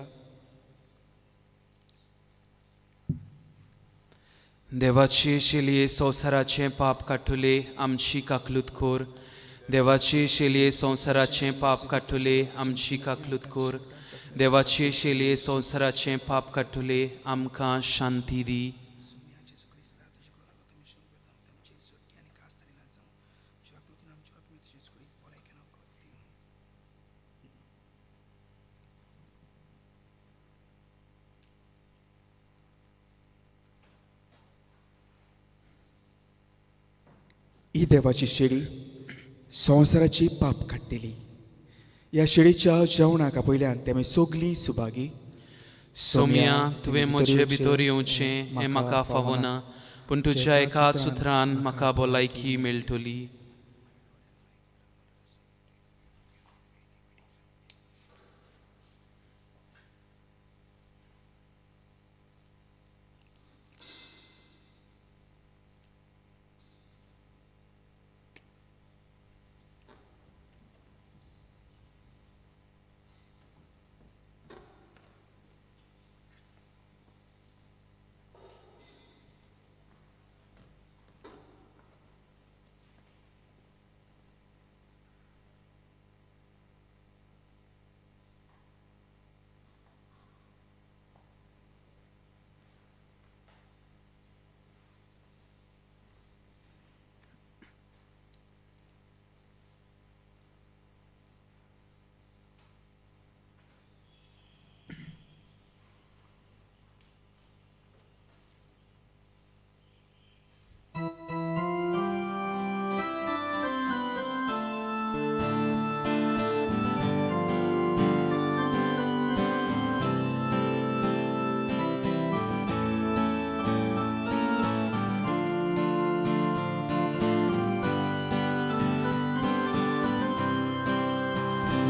देवाचे शेलये संवसाराचें पाप काडटले आमची काकलूत कोर. देवाचे शेलये संवसाराचें पाप काडटले आमची काकलूत कोर. देवाचे शेलये संवसाराचें पाप काडटले आमकां शांती दी. ही देवाची शेळी संवसाराची पाप काडटली. ह्या शेळीच्या जेवणाक आपयल्यान तेमी सगलीं सुभागी. सोम्या, तुवें म्हजे भितर येवचें हें म्हाका फावना, पूण तुज्या एका सुत्रान म्हाका भलायकी मेळटली.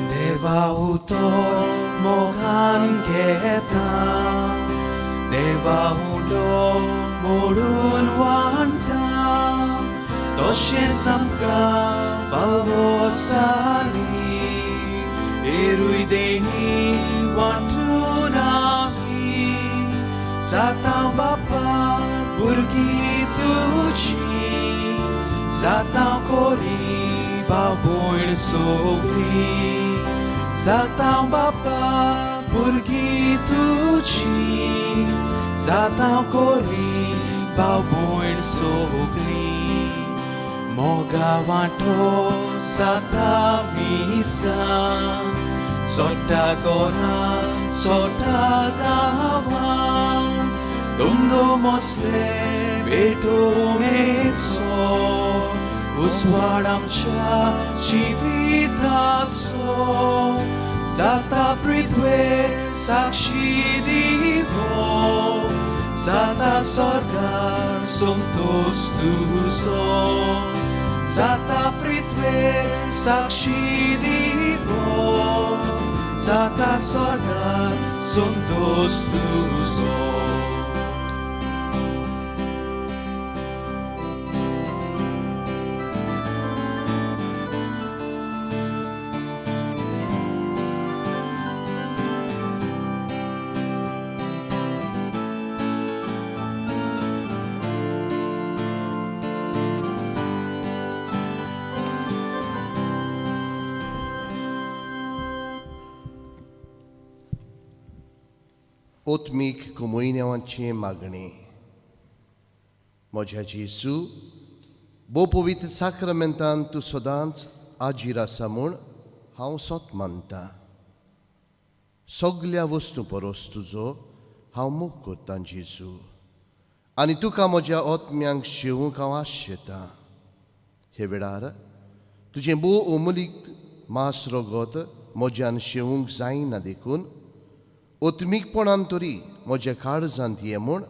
देवा उतर मोगान घेता, देवा उलो मोडून वांटा, तशेंच आमकां फावो साली एरूय देणी वांटून आमी जाता बापा भुरगीं तुजी, जाता कोरी भाव भयण सगळीं, जाता बापा भुरगीं तुजी, जाता कोरी भाव भयण सगळीं. मोगा वांटो जाता मिसां, चोडटा घरां चोडटा गांवां, दुमदुम असले पेटोवन एकसो उजवाड आमच्या जिविताचो, जाता पृथ्वेर साक्षी दिवो, जाता स्वर्गार संतोश तुजो, जाता पृथ्वेर साक्षी दिवो, जाता स्वर्गार संतोश तुजो. ओत्मीक कुमोयन्यांवांचें मागणें. म्हज्या जेजू, भोव पवित्र साक्रमेंतान तूं सदांच आजीर आसा म्हूण हांव सोत मानतां. सगल्या वस्तू परस तुजो हांव मोग करतां जेजू, आनी तुका म्हज्या ओत्म्यांक शेवूंक हांव आशेतां. हे वेळार तुजें भोव अमूलीक मास रगत म्हज्यान शेवूंक जायना देखून ओतमीकपणान तरी म्हज्या काळजांत ये म्हूण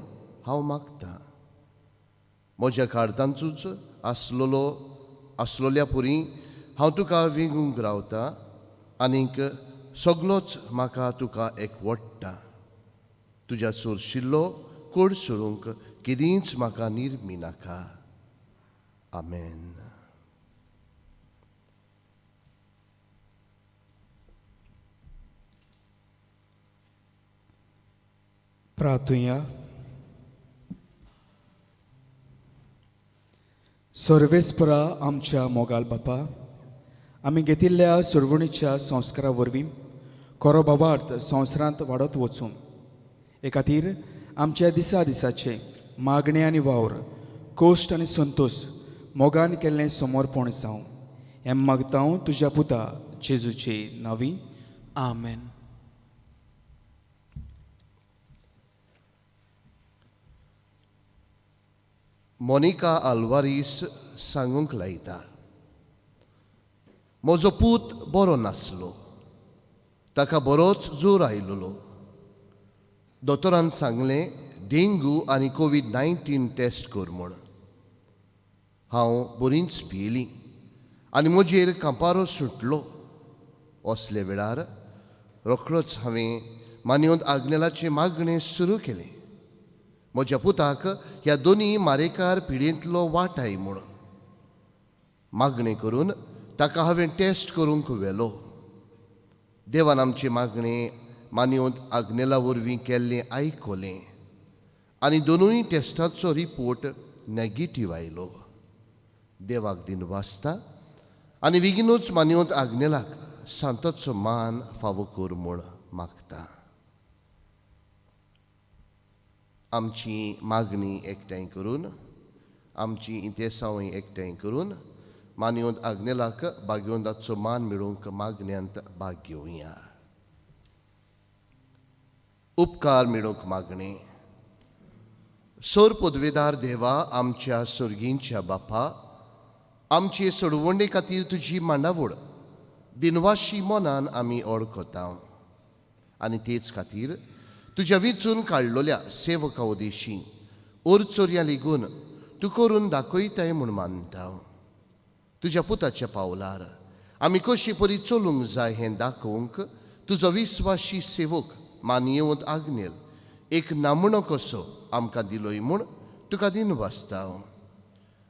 हांव मागतां. म्हज्या काळजांतूच आसलोल्या पुरी हांव तुका विंगूंक रावता आनीक सगलोच म्हाका तुका एकवडटा. तुज्या सोरशिल्लो कोड सोडूंक केदींच म्हाका निर्मी नाका. आमेन. प्रार्थुया. सर्वेस्परा आमच्या मोगाल बापा, आमी घेतिल्ल्या सुरवणीच्या संस्कारा वरवीं खरो भावार्थ संवसारांत वाडत वचूं हे खातीर आमच्या दिसा दिसाचे मागणें आनी वावर, कोश्ट आनी संतोश मोगान केल्लें समर्पण जावं हें मागता हांव तुज्या पुता जेजूचे नांवी. आमेन. मोनिका आल्वारीस सांगूंक लायता, म्हजो पूत बरो नासलो, ताका बरोच जोर आयिल्लो. दोतोरान सांगलें डेंगू आनी कोवीड-19 टेस्ट कर म्हूण. हांव बरींच भियेली आनी म्हजेर कांपारो सुटलो. असले वेळार रोखडोच हांवें मानयोंत आग्नेलाचें मागणें सुरू केलें, म्हज्या पुताक ह्या दोनी मारेकार पिडेंतलो वाटाय म्हूण. मागणें करून ताका हांवें टेस्ट करूंक व्हेलो. देवान आमचें मागणें मानयोंत आग्नेला वरवीं केल्लें आयकलें आनी दोनूय टेस्टाचो रिपोर्ट नॅगेटीव आयलो. देवाक दिन वाचता आनी बेगीनूच मानयोंत आग्नेलाक सांताचो मान फावो कर म्हूण मागता. आमची मागणी एकठांय करून, आमची इंतेसांवय एकठांय करून मानयोंत आग्नेलाक भाग्योंदाचो मान मेळोवंक मागण्यांत भाग घेवया. उपकार मेळोवंक मागणें. सोर पदवेदार देवा, आमच्या सर्गींच्या बापा, आमचे सोडवणे खातीर तुजी मांडावळ दिनवाशी मनान आमी ओळखता आनी तेच खातीर तुज्या विंचून काडलोल्या सेवका उदेशी ओरचोरया लेगून तूं करून दाखयताय म्हूण मानता. तुज्या पुताच्या पावलार आमी कशी परी चलूंक जाय हें दाखोवंक तुजो विस्वाशी सेवक मानयेवंत आग्नेल एक नामणो कसो आमकां दिलोय म्हूण तुका दिन वाचता.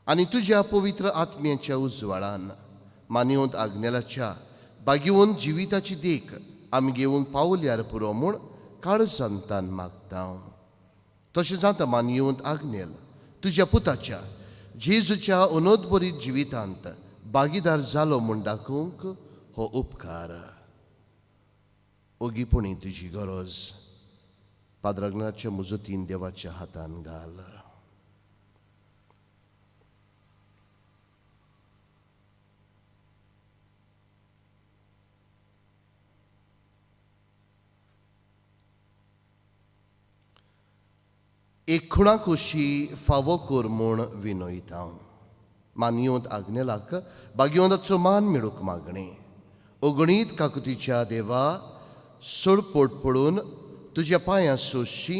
आनी तुज्या पवित्र आत्म्याच्या उजवाडान मानयेवंत आग्नेलाच्या बागेवन जिविताची देख आमी घेवंक पावल्यार पुरो म्हूण काळजांतान मागता. तशें जाता मानयेवंत आग्नेल तुज्या पुताच्या जेजूच्या अनोदबरीत जिवितांत भागीदार जालो म्हूण दाखोवंक हो उपकार. ओगीपणी तुजी गरज पाद्राग्नाच्या मुजतीन देवाच्या हातान घाल. एक खुणा कुशी फावो कर म्हूण विनयता. मानयोंत आग्नेलाक बागयोंदाचो मान मेळूंक मागणें. अगणीत काकुतीच्या देवा, सोडपोट पडून तुज्या पांयां सोशी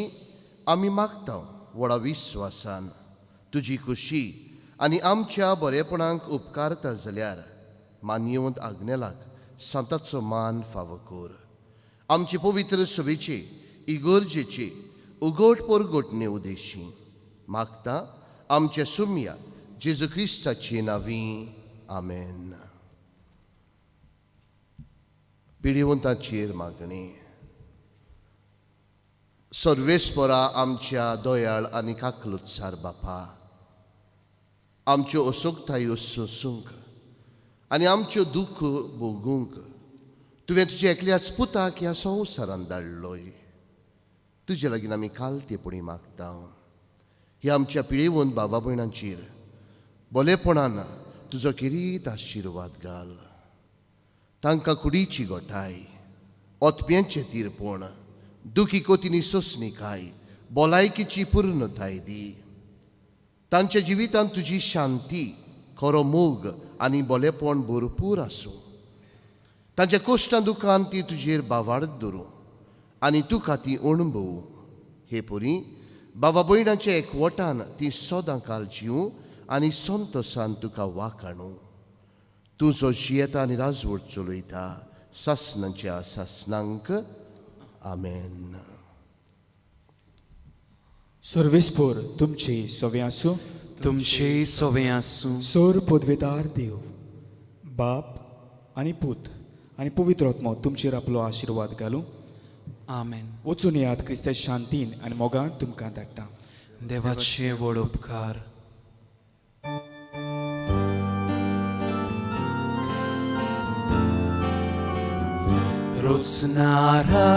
आमी मागता व्हडा विस्वासान. तुजी खुशी आनी आमच्या बरेपणाक उपकारता जाल्यार मानयेवंत आग्नेलाक सांताचो मान फावो कर. आमचे पवित्र सभेचे इगर्जेचे उगट परगटणे उदेशी मागता आमच्या सुम्या जेजू क्रिस्ताचे नांवी. आमेन. पिडिवंताचेर मागणी. सर्वेस्परा आमच्या दयाळ आनी काकलुत्सार बापा, आमच्यो असोगतायो सोसूंक आनी आमच्यो दुख्ख भोगूंक तुवें तुज्या एकल्याच पुताक ह्या संवसारान धाडलोय. तुजे लागीं आमी कालतेपणी मागता. ह्या आमच्या पिळेवन बाबा भयणांचेर बोलेपणान तुजो किरीत आशिर्वाद घाल. तांकां कुडीची गोठाय, ओतप्यांचें तिरपण, दुखी कोतीनी सोंसणीकाय, भलायकीची पुर्णताय दी. तांच्या जिवितांत तुजी शांती, खरो मोग आनी बोलेपण भरपूर आसूं. तांच्या कोश्टां दुखान ती तुजेर बावाडत दवरूं आनी तुका ती अणभवूं. हे पुरी बाबा भयणाच्या एकवटान ती सदां काल जिवूं आनी संतोसान तुका वाखाणू. तूं जो जियेता आनी राजवट चलयता सासणांच्या सासणांक. आमेन. सर्वेस्पोर तुमचे सवे आसूं. तुमचेय सोवे आसूं. सोर पदवेदार देव बाप आनी पूत आनी पवित्र आत्मो तुमचेर आपलो आशिर्वाद घालूं. आमेन. वचून येयात, क्रिस्ताच्या शांतीन आनी मोगान तुमकां धाडटा. देवाचे व्हड उपकार. रोचणारा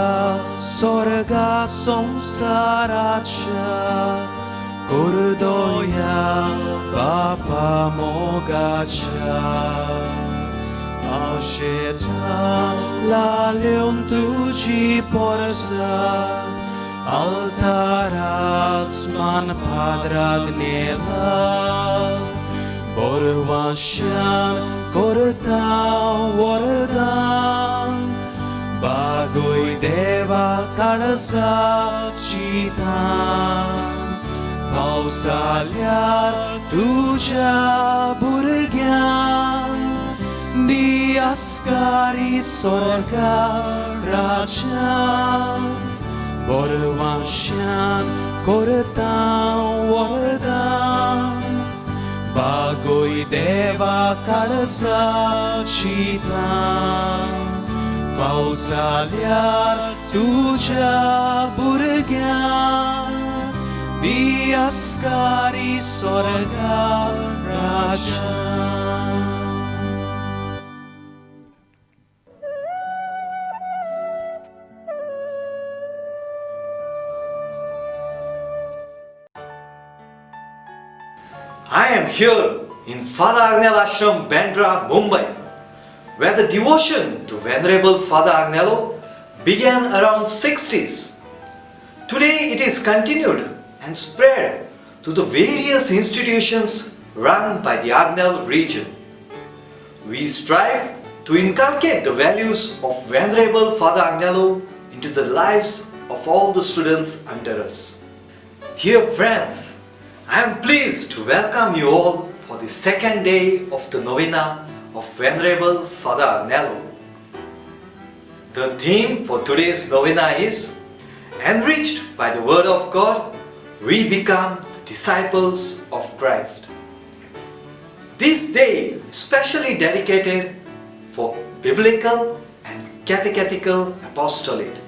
स्वर्गा संवसाराच्या कुर्दोया बापा मोगाच्या आशेता लाल्योन तुजी पोरसा altaराच मान पाद्राक नेला बोरवाशान करता वरदान बागोय देवा काळसाची तान पावसाल्यार तुज्या भुरग्यांक दी आस्कारी स्वर्गा राज्यान बोरवाशान करता वरदान बागोय देवा काळसाची तान पावसाल्यार तुज्या भुरग्यांक दी आस्कारी स्वर्गा राज्यान. I am here in Father Agnel Ashram, Bandra, Mumbai, where the devotion to Venerable Father Agnelo began around 60s. Today it is continued and spread to the various institutions run by the Agnel region. We strive to inculcate the values of Venerable Father Agnelo into the lives of all the students under us. Dear friends, I am pleased to welcome you all for the second day of the novena of Venerable Father Agnelo. The theme for today's novena is Enriched by the Word of God, we become the disciples of Christ. This day is specially dedicated for biblical and catechetical apostolate.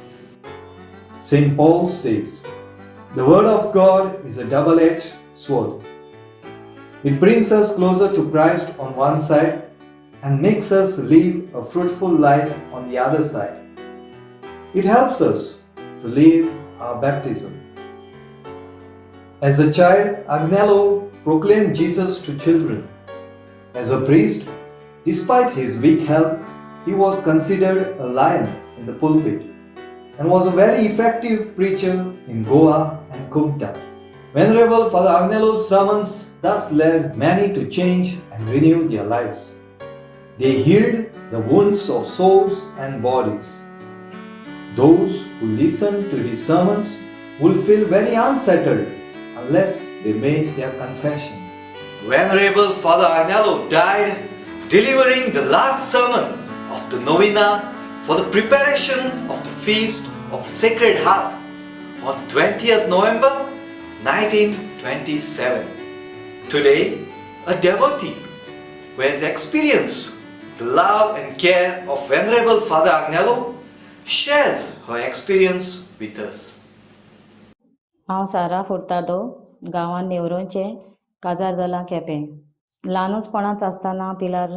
St. Paul says, "The Word of God is a double edged sword. It brings us closer to Christ on one side and makes us live a fruitful life on the other side. It helps us to live our baptism." As a child, Agnelo proclaimed Jesus to children. As a priest, despite his weak health, he was considered a lion in the pulpit and was a very effective preacher in Goa and Kumta. Venerable Father Agnelo's sermons thus led many to change and renew their lives. They healed the wounds of souls and bodies. Those who listened to his sermons will feel very unsettled unless they made their confession. Venerable Father Agnelo died delivering the last sermon of the novena for the preparation of the Feast of Sacred Heart on 20th November 1927. Today, a devotee who has experienced the love and care of Venerable Father Agnelo shares her experience with us. हांव सारा फुर्तादो, गांवान नेवरोंचें, काजार जालां केपें. ल्हानूचपणांत आसतना पिलार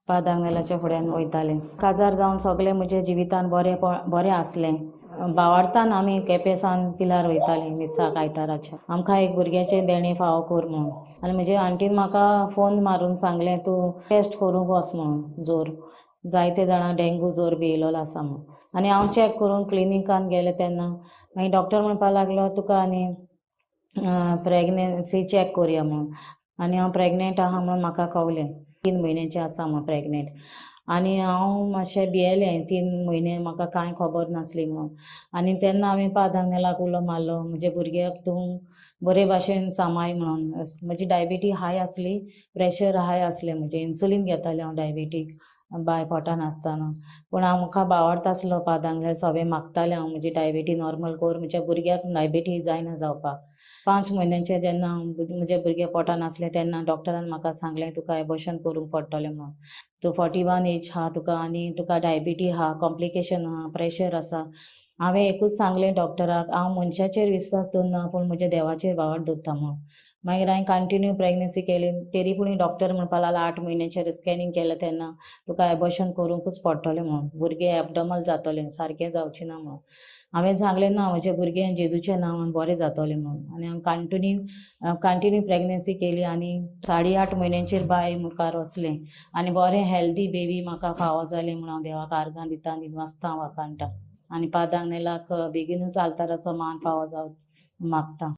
father आग्नेलाच्या फुड्यान वयतालें. काजार जावन सगळें म्हज्या जिवितान बरें बरें आसलें. बावार्थान आमी केपें सावन पिलार वयतालीं मिसाक आयताराच्या, आमकां एक भुरग्याचें देणें फावो कर म्हणून. आनी म्हजे आंटीन म्हाका फोन मारून सांगलें, तूं टेस्ट करूंक वच म्हणून, जोर जायते जाणां डेंगू जोर बी येयलोलो आसा म्हणून. आनी हांव चॅक करूंक क्लिनिकान गेलें तेन्ना मागीर डॉक्टर म्हणपाक लागलो, तुका आनी प्रेगनेन्सी चॅक करुया म्हणून. आनी हांव प्रेगनेंट आहा म्हणून म्हाका कळलें, 3 म्हयन्याचें आसा म्हूण प्रेगनेंट. आनी हांव मातशें भियेलें. 3 म्हयने म्हाका कांय खबर नासली म्हणून. आनी तेन्ना हांवें पाद आग्नेलाक उलो मारलो, म्हज्या भुरग्याक तूं बरे भाशेन सांबाळ म्हणून. म्हजी डायबिटी हाय आसली, प्रेशर हाय आसलें, म्हजें इन्सुलीन घेतालें हांव डायबिटीक बाय पोटान आसतना. पूण हांव म्हाका बावडता आसलो पाद आग्नेल, सगळें मागतालें हांव म्हजी डायबिटी नॉर्मल कर, म्हज्या भुरग्याक डायबिटी जायना जावपाक. 5 म्हयन्यांचें जेन्ना म्हजें भुरगें पोटान आसलें तेन्ना डॉक्टरान म्हाका सांगलें तुका एबॉर्शन करूंक पडटलें म्हणून. तूं 41 एज आहा तुका आनी तुका डायबिटी आहा, कॉम्प्लिकेशन आहा, प्रेशर आसा. हांवें एकूच सांगलें डॉक्टराक, हांव मनशाचेर विस्वास दवरना पूण म्हज्या देवाचेर भावार्थ दवरता म्हणून. मागीर हांवें कंटिन्यू प्रेगनेन्सी केली, तरी पूण डॉक्टर म्हणपाक लागलो 8 म्हयन्याचेर स्कॅनिंग केलें तेन्ना तुका एबॉर्शन करूंकूच पडटलें म्हणून, भुरगें एबडॉमल जातलें, सारकें जावचें ना म्हणून. हांवें सांगलें ना, म्हजें भुरगें जेजूच्या नांवान बरें जातलें म्हणून. आनी हांवें कंटिन्यू प्रेगनेन्सी केली आनी 8.5 म्हयन्यांचेर बाय मुखार वचलें आनी बरें हेल्दी बेबी म्हाका फावो जालें म्हणून हांव देवाक आर्गां दिता आनी वाचता वाखाणटा आनी पाद आग्नेलाक बेगीनूच आल्ताराचो मान फावो जावं मागता.